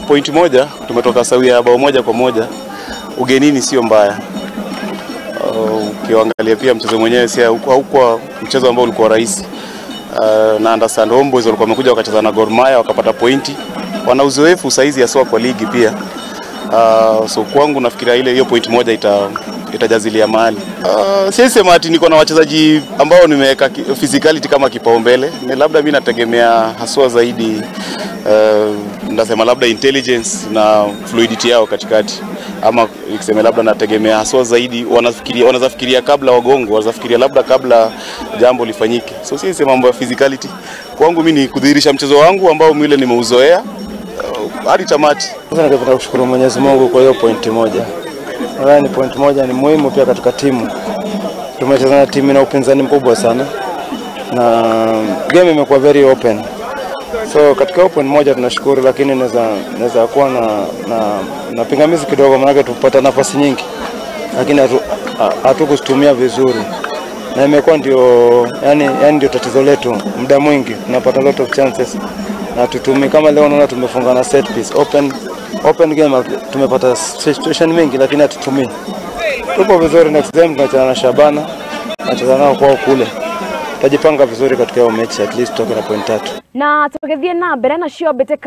Point moja tumetoka sawia bao 1-1 ugenini, sio mbaya. Ukiangalia pia mchezo mwenyewe si haukuwa mchezo ambao ulikuwa rahisi. Na understand Homeboys walikuwa wamekuja wakacheza na Gor Mahia wakapata pointi. Wana uzoefu saizi haswa kwa ligi pia. So kwangu nafikiria ile hiyo point moja itajazilia mahali. Siwezi sema ati niko na wachezaji ambao nimeweka physicality kama kipaumbele. Ni labda mimi nategemea haswa zaidi, ndasema labda intelligence na fluidity yao katikati, ama nikisema labda nategemea haswa zaidi wanafikiria kabla wagongo, wanafikiria labda kabla jambo lifanyike. So siwezi sema mambo ya physicality. Kwangu mimi ni kudhihirisha mchezo wangu ambao mimi nimeuzoea hadi tamati. Kwanza ningependa kushukuru Mwenyezi Mungu kwa hiyo point moja. Nadhani point moja ni muhimu pia katika timu. Tumecheza na timu na upinzani mkubwa sana na game imekuwa very open. So katika open moja tunashukuru, lakini naweza kuwa na pingamizi kidogo, maana tupata nafasi nyingi lakini hatukuzitumia vizuri. Na imekuwa ndio yani ndio tatizo letu, muda mwingi tunapata lot of chances na tutumii. Kama leo unaona tumefunga na set piece, open game tumepata situation mingi lakini hatutumii. Tupo vizuri, next game tunacheza na Shabana, tunacheza nao kwao kule. Tutajipanga vizuri katika hiyo mechi, at least tutoke na point 3. Na tugithie na mbere na cio mbĩtĩka.